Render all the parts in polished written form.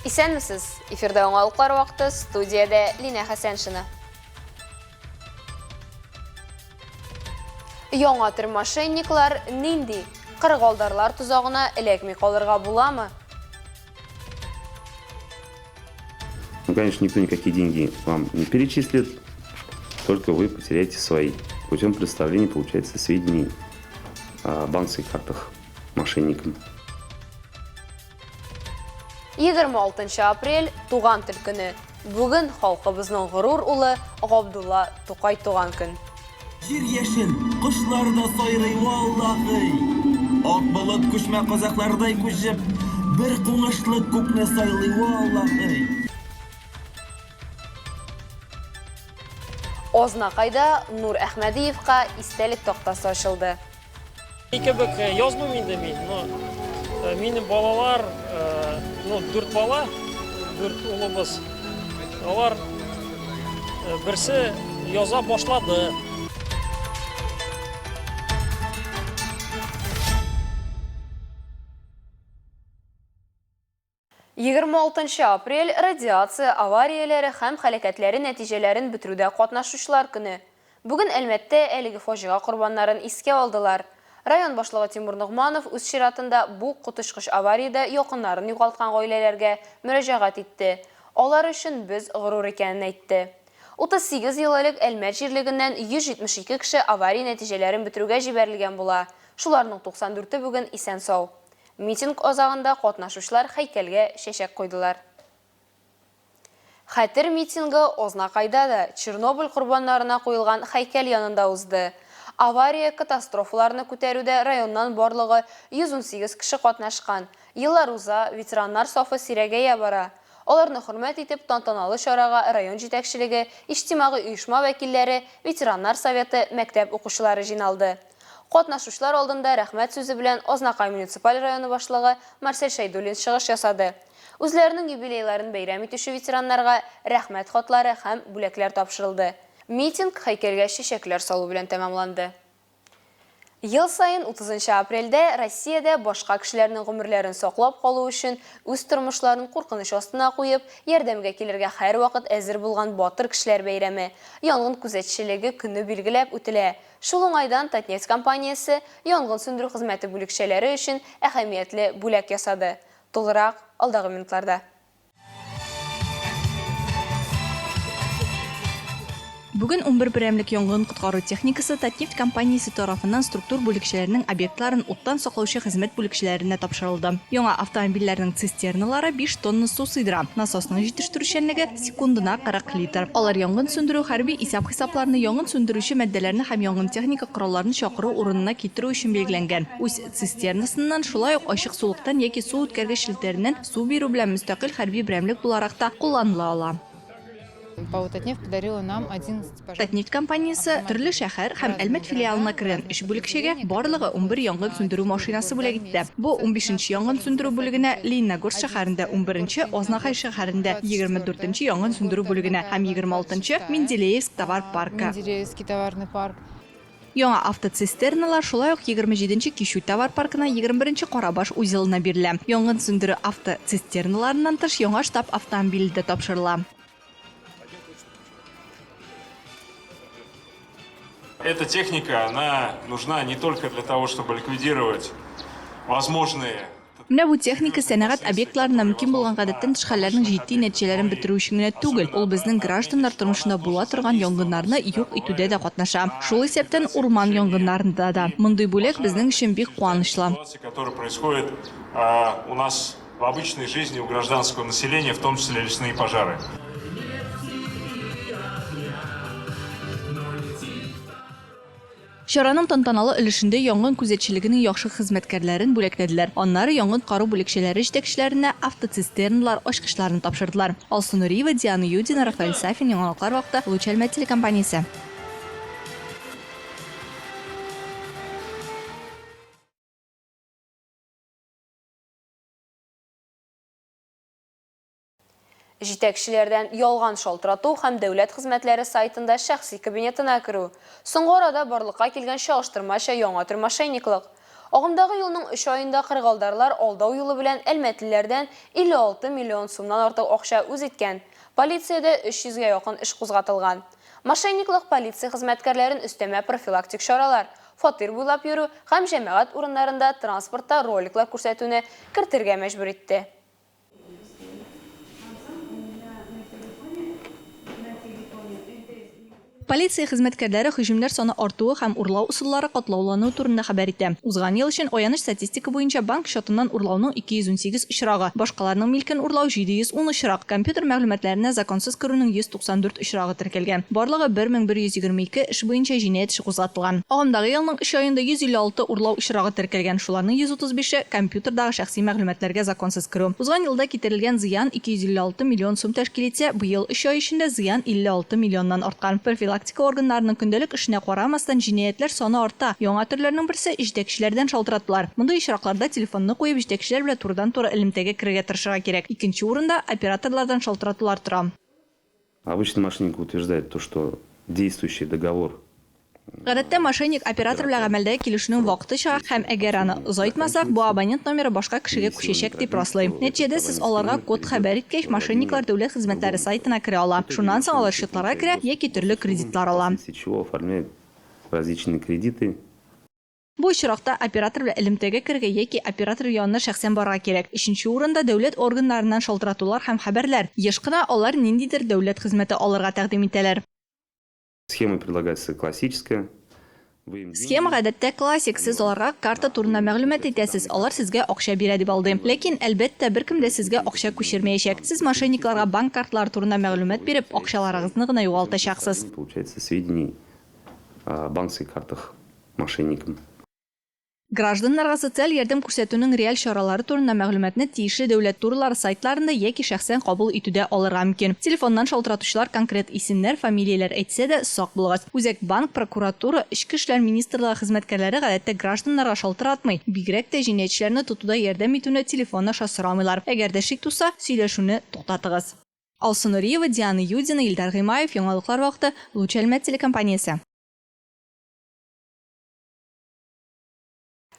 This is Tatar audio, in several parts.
Исәнмесез! Эфирда яңалыклар вакыты, студиядә Линә Хәсәншина. Яңа төр мошенниклар нинди? Кырыгалдарлар тозагына эләкми калырга буламы? Ну, конечно, никто никакие деньги вам не перечислит, только вы потеряете свои. Путем представления, получается, сведений о банковских картах мошенникам. 26 апрель туган тел көне. Бүген халкыбызның горур улы Габдулла Тукай туган көн. Җир яшел, кошлар да сайрый, валлаһи. Ак болыт күчмә казаклардай күчеп, бер куңышлы күкне сайлый, валлаһи. Азнакайда Нур Әхмәдиевка истәлек тактасы ачылды. Ни кебек э, язмыйм инде мин, но э, минем балалар, э, ну, дүрт бала, дүрт улыбыз, алар берсе яза башлады. 26 апрель, радиация аварияләре һәм һәлакәтләре нәтиҗәләрен бетерүдә катнашучылар көне. Бүген Әлмәттә әлеге фаҗига корбаннарын искә алдылар. Район башлыгы Тимур Ногманов үз чиратында бу коточкыч авариядә якыннарын югалткан гаиләләргә мөрәҗәгать итте. Алар өчен без горур икәнен әйтте. 38 ел элек Әлмәт җирлегеннән 172 кеше авария нәтиҗәләрен бетерүгә җибәрелгән була. Шуларның 94-е бүген исән-сау. Митинг азагында катнашучылар һәйкәлгә чәчәк куйдылар. Хәтер митингы Азнакайда да Чернобыль корбаннарына куелган һәйкәл янында узды. Авария, катастрофаларны күтәрүдә районнан барлыгы 118 кеше катнашкан. Еллар уза, ветераннар сафы сирәгәя бара. Аларны хөрмәт итеп, тантаналы чарага район җитәкчелеге, иҗтимагый оешма вәкилләре, ветераннар советы, мәктәп укучылары җыйналды. Катнашучылар алдында рәхмәт сүзе белән Азнакай муниципаль районы башлыгы Марсель Шәйдуллин чыгыш ясады. Үзләренең юбилейларын бәйрәм итүче ветераннарга Рәхмәт хатлары һәм бүләкләр тапшырылды. Митинг һәйкәлгә чәчәкләр салу белән тәмамланды. Ел саен утызынчы апрельдә Россиядә башка кешеләрнең гомерләрен саклап калу өчен үз тормышларын куркыныч астына куеп, ярдәмгә килергә һәрвакыт әзер булган батыр кешеләр бәйрәме, янгын күзәтчелеге көне билгеләп үтелә. Шул уңайдан Татнефть компаниясе янгын сүндерү хезмәте бүлекчәләре өчен әһәмиятле бүләк ясады. Тулырак, алдагы минутларда. Бүген 11 берәмлек янгын-коткару техникасы Татнефть компаниясе тарафыннан структур бүлекчәләрнең объектларын уттан саклаучы хезмәт бүлекчәләренә тапшырылды. Яңа автомобильләрнең цистерналары 5 тонна су сыйдыра, насосның җитештерүчәнлеге, секундына 40 литр. Алар янгын сүндерү, хәрби исәп-хисапларны, янгын сүндерүче матдәләрне һәм янгын-техника коралларын чакыру урынына китерү өчен билгеләнгән. Үз цистернасыннан, шулай ук ачык сулыктан яки су үткәргеч челтәреннән су бирү белән мөстәкыйль хәрби берәмлек буларак та кулланыла ала. Татнефть компаниясе төрле шәһәр һәм Әлмәт филиалына кергән өч бүлекчәгә барлыгы 11 янгын сүндерү машинасы бүләк итте. Бу, унбишенче янгын сүндерү бүлегенә, Лениногорск шәһәрендә, унберенче, Азнакай шәһәрендә, 24 нче янгын сүндерү бүлегенә һәм 26 нчы, Менделеевск товар паркы. Яңа автоцистерналар шулай ук 27 нче Кичү товар паркына, 21 нче Карабаш узелына бирелә. Янгын сүндерү автоцистерналарыннан тыш, яңа штаб автомобиле дә тапшырыла. Эта техника, она нужна не только для того, чтобы ликвидировать возможные Менә бу техника сәнәгать объектларында мөмкин булган гадәттән тыш хәлләрнең җитди нәтиҗәләрен бетерү өчен генә түгел, ул безнең гражданнар тормышында була торган янгыннарны юк итүдә дә катнаша, шул исәптән урман янгыннарында да. Мондый бүләк безнең өчен бик куанычлы. Которые происходят у нас в обычной жизни у гражданского населения, в том числе лесные пожары. Чараның тантаналы өлешендә янгын күзәтчелегенең яхшы хезмәткәрләрен бүләкләделәр, аннары янгын-коткару бүлекчәләре җитәкчеләренә автоцистерналар ачкычларын тапшырдылар. Алсу Нуриева, Диана Юдина, Рафаэль Сафин, Яңалыклар вакыты, Луч Әлмәт телекомпаниясе. Җитәкчеләрдән ялган шалтырату һәм дәүләт хезмәтләре сайтында шәхси кабинетына керү, соңгы арада барлыкка килгән чагыштырмача яңа төр мошенниклык. Агымдагы елның өч аенда кырыгалдарлар алдау юлы белән әлмәтлеләрдән 56 миллион сумнан артык акча үз иткән. Полициядә 300 гә якын эш кузгатылган. Мошенниклык полиция хезмәткәрләрен өстәмә профилактик чаралар, фатир буйлап йөрү һәм җәмәгать урыннарында транспортта роликлар күрсәтүне кертергә мәҗбүр итте. Полиция хезмәткәрләре һөҗүмнәр саны артуы һәм урлау ысуллары катлаулануы турында хәбәр итә. Узган ел өчен аяныч статистика буенча банк счетыннан урлауның 218 очрагы, башкаларның милкен урлау 710 очрак, компьютер мәгълүматларына законсыз керүнең 194 очрагы теркәлгән. Барлыгы 1122 эш буенча җинаять эше кузгатылган. Агымдагы елның өч аенда 156 урлау очрагы теркәлгән, шуларның 135 е, компьютердагы шәхси мәгълүматларга законсыз керү. Узган елда китерелгән зыян 256 миллион сум тәшкил итсә, быел өч ай эчендә зыян 56 миллионнан арткан. Профилактика органнарының көндәлек эшенә карамастан, җинаятьләр саны арта. Яңа төрләрнең берсе, җитәкчеләрдән шалтыратулар. Мондый очракларда телефонны куеп, җитәкчеләр белән турыдан-туры элемтәгә керергә тырышырга кирәк. Икенче урында операторлардан шалтыратулар тора. Обычно мошенник утверждает то, что действующий договор Гадәттә, мошенник оператор белән гамәлдәге килешүнең вакыты чыга һәм әгәр аны озайтмасак, бу абонент номеры башка кешегә күчәчәк дип раслый. Нәтиҗәдә, сез аларга код хәбәр иткәч, мошенниклар дәүләт хезмәтләре сайтына керә ала. Шуннан соң алар счетларга керә яки төрле кредитлар ала. Вследствие чего оформляют различные кредиты. Бу очракта оператор белән элемтәгә керергә яки оператор янына шәхсән барырга кирәк. Өченче урында, дәүләт органнарыннан шалтыратулар һәм хәбәрләр. Еш кына алар ниндидер дәүләт хезмәте алырга тәкъдим итәләр. Схема предлагается классическая. Вы им Схема деньги. гадәттә классик, сез аларга карта турында мәгълүмат әйтәсез, алар сезгә акча бирә дип алдый. Ләкин, әлбәттә, беркем дә сезгә акча күчермәячәк. Сез мошенникларга банк карталары турында мәгълүмат биреп, акчаларыгызны гына югалтачаксыз. Получается, сведений о банковских картах мошенникам. Гражданнарга социаль ярдәм күрсәтүнең реаль чаралары турында мәгълүматны тиешле дәүләт турлары сайтларында яки шәхсән кабул итүдә алырга мөмкин. Телефоннан шалтыратучылар конкрет исемнәр, фамилияләр әйтсә дә, сак булыгыз. Үзәк банк, прокуратура, Эчке эшләр министрлыгы хезмәткәрләре гадәттә гражданнарга шалтыратмый, бигрәк тә җинаятьчеләрне тотуда ярдәм итүне телефон аша сорамыйлар. Әгәр дә шик туса, сөйләшүне туктатыгыз. Алсу Нуриева, Диана Юдина, Илдар Гыймаев, Яңалыклар вакыты, Луч Әлмәт телекомпаниясе.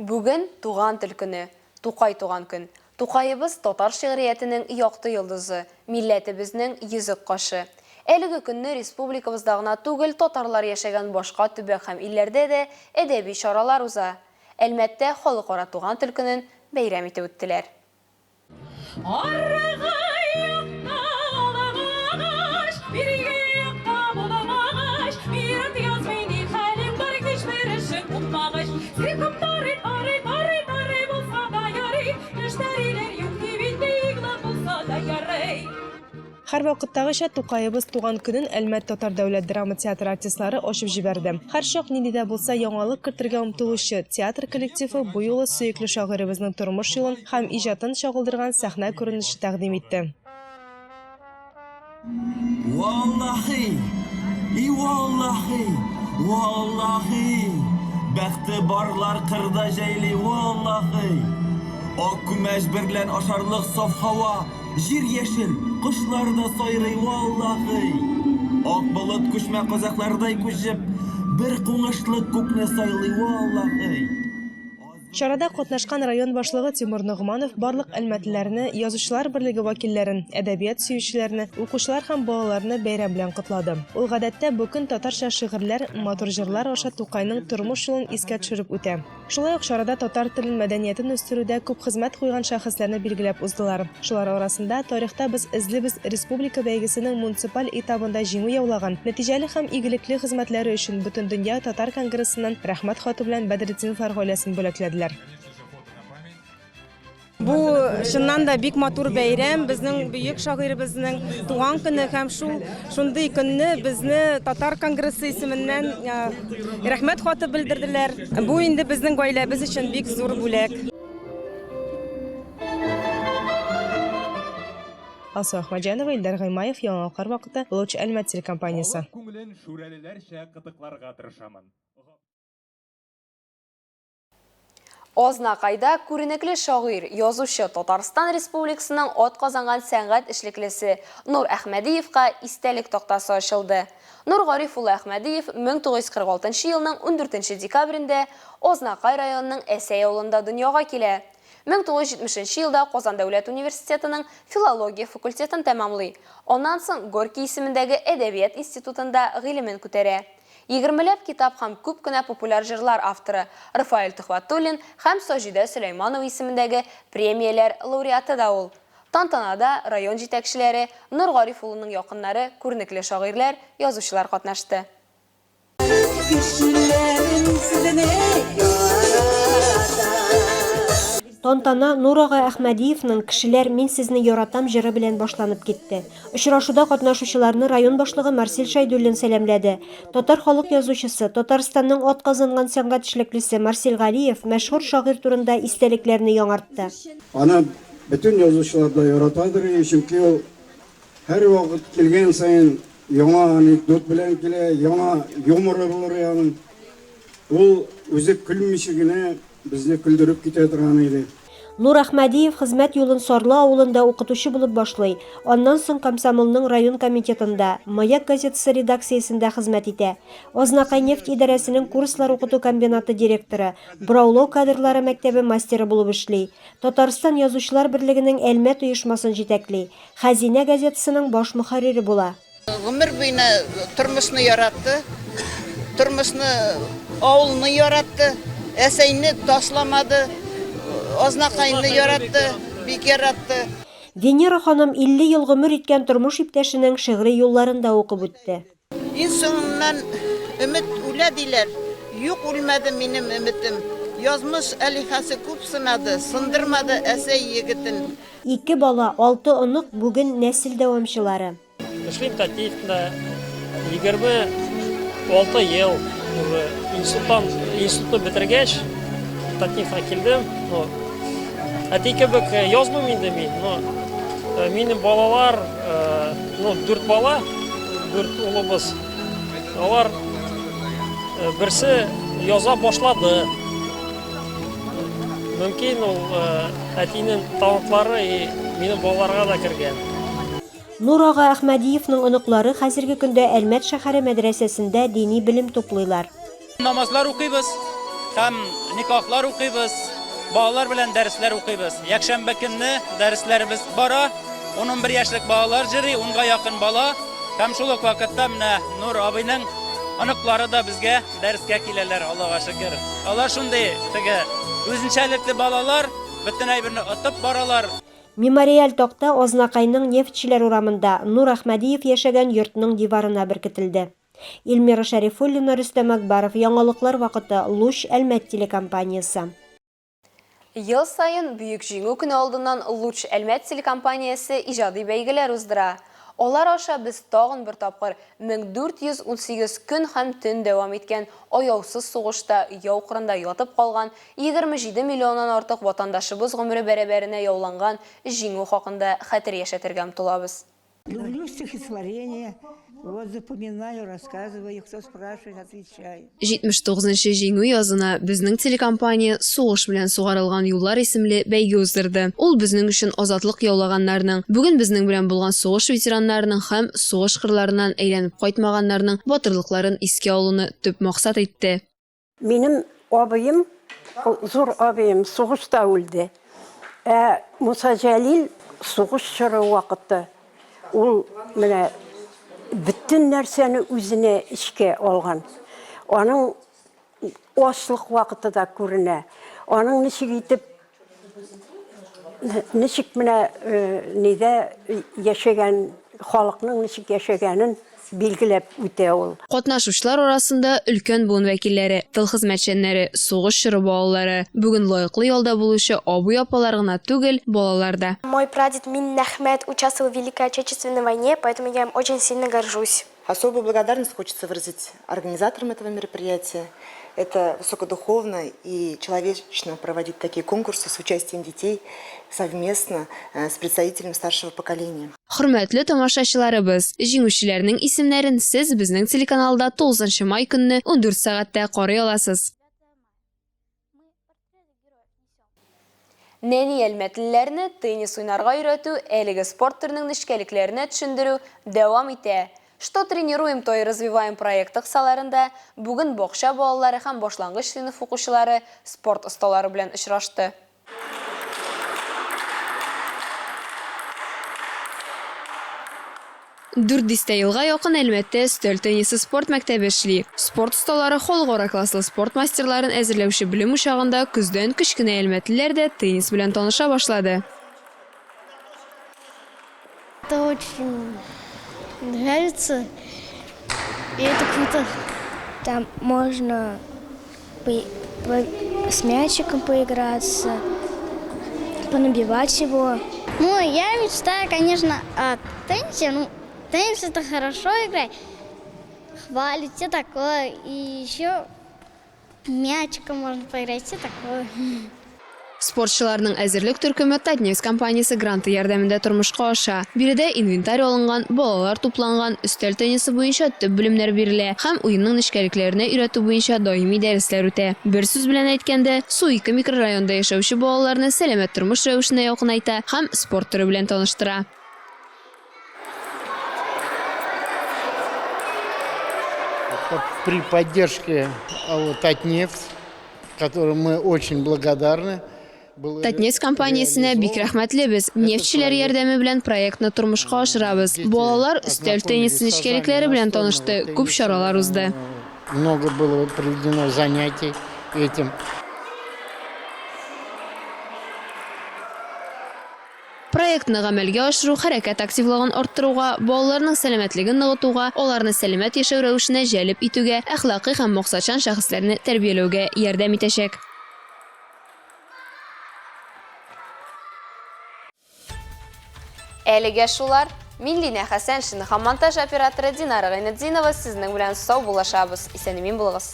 Бүген Туган тел көне, Тукай туган көн. Тукаебыз татар шигъриятенең якты йолдызы, милләтебезнең йөзек кашы. Әлеге көнне республикабызда гына түгел, татарлар яшәгән башка төбәк һәм илләрдә дә әдәби чаралар уза. Әлмәттә Халыкара туган тел көнен бәйрәм итеп үттеләр. Аргы якта алагач, бирге якта буламагач, Мират язмый ни хәлем бар, һичбер эшем булмагач. Скрипкам тарый, тарый, тарый, тарый булса да ярый, Мөштәриләр юк дип инде игълан булса да ярый. Һәрвакыттагыча, Тукаебыз туган көнен Әлмәт татар дәүләт драма театры артистлары ачып җибәрде. Һәрчак нинди дә булса яңалык кертергә омтылучы театр коллективы бу юлы сөекле шагыйребезнең тормыш юлын һәм иҗатын чагылдырган сәхнә күренеше тәкъдим итте. Валлаһи, и валлаһи, валлаһи, Бәхте барлар кырда җәйли, валлаһи. Ак күмәч берлән ашарлык саф һава, Җир яшел, кошлар да сайрый, валлаһи. Ак болыт күчмә казаклардай күчеп, Бер куңышлык күкне сайлый, валлаһи. Чарада катнашкан район башлыгы Тимур Ногманов барлык әлмәтлеләрне, Язучылар берлеге вәкилләрен, әдәбият сөючеләрне, укучылар һәм балаларны бәйрәм белән котлады. Ул гадәттә бу көн татарча шигырьләр, матур җырлар аша Тукайның тормыш юлын искә төшереп үтә. Шулай ук чарада татар телен, мәдәниятен үстерүдә күп хезмәт куйган шәхесләрне билгеләп уздылар. Шулар арасында Тарихта без эзлибез республика бәйгесенең муниципаль этабында җиңү яулаган, нәтиҗәле һәм игелекле хезмәтләре өчен Бөтендөнья татар конгрессыннан Рәхмәт хаты белән Бәдретдиновлар гаиләсен бүләкләделәр. Бу чыннан да бик матур бәйрәм, безнең бөек шагыйребезнең туган көне һәм шул шундый көнне безне Татар конгрессы исеменнән рәхмәт хаты белдерделәр. Бу инде безнең гаиләбез өчен бик зур бүләк. Алсу Әхмәтҗанова, Илдар Гыймаев, Яңалыклар вакыты, Луч Әлмәт телекомпаниясе. Халык күңелен шүрәлеләрчә кытыкларга тырышамын. Азнакайда күренекле шагыйрь, язучы, Татарстан Республикасының атказанган сәнгать эшлеклесе Нур Әхмәдиевка истәлек тактасы ачылды. Нур Гариф улы Әхмәдиев 1946 елның ундүртенче декабрендә Азнакай районының Әсәй авылында дөньяга килә. 1970 нче елда Казан дәүләт университетының филология факультетын тәмамлый. Аннан соң Горький исемендәге әдәбият институтында гыйлемен күтәрә. Егермеләп китап һәм күп кенә популяр җырлар авторы, Рафаэль Төхвәтуллин һәм Саҗидә Сөләйманова исемендәге премияләр лауреаты да ул. Тантанада район җитәкчеләре, Нур Гариф улының якыннары, күренекле шагыйрьләр, язучылар катнашты. Кешеләрем сезне ярата. Тантана Нур ага Әхмәдиевның Кешеләр, мин сезне яратам җыры белән башланып китте. Очрашуда катнашучыларны район башлыгы Марсель Шәйдуллин сәламләде. Татар халык язучысы, Татарстанның атказанган сәнгать эшлеклесе Марсель Галиев мәшһүр шагыйрь турында истәлекләрне яңартты. Аны бөтен язучылар да яратадыр, чөнки ул һәрвакыт килгән саен яңа анекдот белән килә, яңа юморы булыр аның. Ул үзе көлмичә генә Безне көлдереп китә торган иде. Нур Әхмәдиев хезмәт юлын Сарлы авылында укытучы булып башлый, аннан соң комсомолның район комитетында, Маяк газетасы редакциясендә хезмәт итә. Азнакайнефть идарәсенең курслар укыту комбинаты директоры, бораулау кадрлары мәктәбе мастеры булып эшли. Татарстан Язучылар берлегенең Әлмәт оешмасын җитәкли, Хәзинә газетасының баш мөхәррире була. Гомер буена тормышны яратты, тормышны, авылны яратты, Әсәйне ташламады, Азнакайны яратты, бик яратты. Венера ханым 50 ел гомер иткән тормыш иптәшенең шигъри юлларын да укып үтте. Иң соңыннан өмет үлә диләр, юк үлмәде минем өметем. Язмыш алиһасы күп сынады, сындырмады Әсәй егетен. Ике бала, алты онык бүген нәсел дәвамчылары. Эшлим Татнефтьтә 26 ел уже. Институттан, институтны бетергәч, Татнефтька килдем. Ну, әти кебек э, язмыйм инде мин, но э, минем балалар, э, ну, дүрт бала, дүрт улыбыз. Алар берсе яза башлады. Мөмкин ул әтинең талантлары и минем балаларга да кергән. Нур ага Әхмәдиевның оныклары хәзерге көндә Әлмәт шәһәре мәдрәсәсендә дини белем туплыйлар. Намазлар укыйбыз һәм никахлар укыйбыз, балалар белән дәресләр укыйбыз. Якшәмбе көнне дәресләребез бара, ун-унбер яшьлек балалар җыри, унга якын бала һәм шул ук вакытта менә Нур абыйның оныклары да безгә дәрескә киләләр, Аллага шөкер. Алар шундый теге үзенчәлекле балалар, бөтен әйберне отып баралар. Мемориаль такта Азнакайның Нефтьчеләр урамында Нур Әхмәдиев яшәгән йортның диварына беркетелде. Эльмира Шәрифуллина, Рөстәм Акбаров, Яңалыклар вакыты, Луч, Әлмәт телекомпаниясе. Ел саен Бөек Җиңү көне алдыннан Луч Әлмәт телекомпаниясе иҗади бәйгеләр уздыра. Алар аша без тагын бер тапкыр 1418 көн һәм төн дәвам иткән аяусыз сугышта яу кырында ятып калган 27 миллионнан артык ватандашыбыз гомере бәрабәренә яуланган Җиңү хакында хәтер яшәтергә омтылабыз. Люблю стихотворения, вот запоминаю, рассказываю, кто спрашивает, отвечаю. 79 нчы Җиңү язына безнең телекомпания Сугыш белән сугарылган юллар исемле бәйге уздырды. Ул безнең өчен азатлык яулаганнарның, бүген безнең белән булган сугыш ветераннарының һәм сугыш кырларыннан әйләнеп кайтмаганнарның батырлыкларын искә алуны төп максат итте. Минем абыем, зур абыем сугышта үлде. Ә Муса Җәлил сугыш чоры вакыты ул менә бөтен нәрсәне үзенә эчкә алган. Аның ачлык вакыты да күренә. Аның ничек итеп ничек менә нидә яшәгән, халыкның ничек яшәгәнен билгеләп үтә ул. Катнашучылар арасында өлкән буын вәкилләре, тыл хезмәтчәннәре, сугыш чоры балалары, бүген лаеклы ялда булучы абый-апалар гына түгел, балалар да. Мой прадед Миннәхмәт участвовал в Великой Отечественной войне, поэтому я им очень сильно горжусь. Особую благодарность хочется выразить организаторам этого мероприятия. Это высокодуховно и человечно проводить такие конкурсы с участием детей совместно э, с представителями старшего поколения. Хөрмәтле тамашачыларыбыз, җиңүчеләрнең исемнәрен сез безнең телеканалда 9 май көнне 14 сәгатьтә карый аласыз. Нәни әлмәтлеләрне теннис уйнарга өйрәтү, әлеге спорт төренең нечкәлекләренә төшендерү дәвам итә. Что тренируем, то и развиваем проекты кысаларында бүген бакча балалары һәм башлангыч сыйныф укучылары спорт осталары белән очрашты. Дүрт дистә елга якын Әлмәттә өстәл теннисы спорт мәктәбе эшли. Спорт осталары, халыкара класслы спорт мастерларын әзерләүче белем учагында көздән кечкенә әлмәтлеләр дә теннис белән таныша башлады. Это очень нравится, и это круто. Там можно с мячиком поиграться, понабивать его. Ну, я мечтаю, конечно, о теннисе. Ну, теннис это хорошо играть, хвалить, все такое. И еще мячиком можно поиграть, все такое. Спортчыларның әзерлек төркеме Татнефть компаниясе гранты ярдәмендә тормышка аша. Биредә инвентарь алынган, балалар тупланган, өстәл теннисы буенча төп белемнәр бирелә һәм уенның нечкәлекләренә өйрәтү буенча даими дәресләр үтә. Бер сүз белән әйткәндә, Су-2 микрорайонында яшәүче балаларны сәламәт тормыш рәвешенә якынайта һәм спорт төре белән таныштыра. При поддержке Татнефть, которой мы очень благодарны, Татнефть компаниясенә бик рәхмәтлебез. Нефтьчеләр ярдәме белән проектны тормышка ашырабыз. Балалар өстәл теннисы нечкәлекләре белән танышты, күп чаралар узды. Много было проведено занятий этим. Проектны гамәлгә ашыру хәрәкәт активлыгын арттыруга, балаларның сәламәтлеген ныгытуга, аларны сәламәт яшәү рәвешенә җәлеп итүгә, әхлакый һәм максатчан шәхесләрне тәрбияләүгә ярдәм итәчәк. Әлегә шулар. Мин Линә Хәсәншина һәм монтаж операторы Динара Гайнетдинова сезнең белән саубуллашабыз. Исән-имин булыгыз.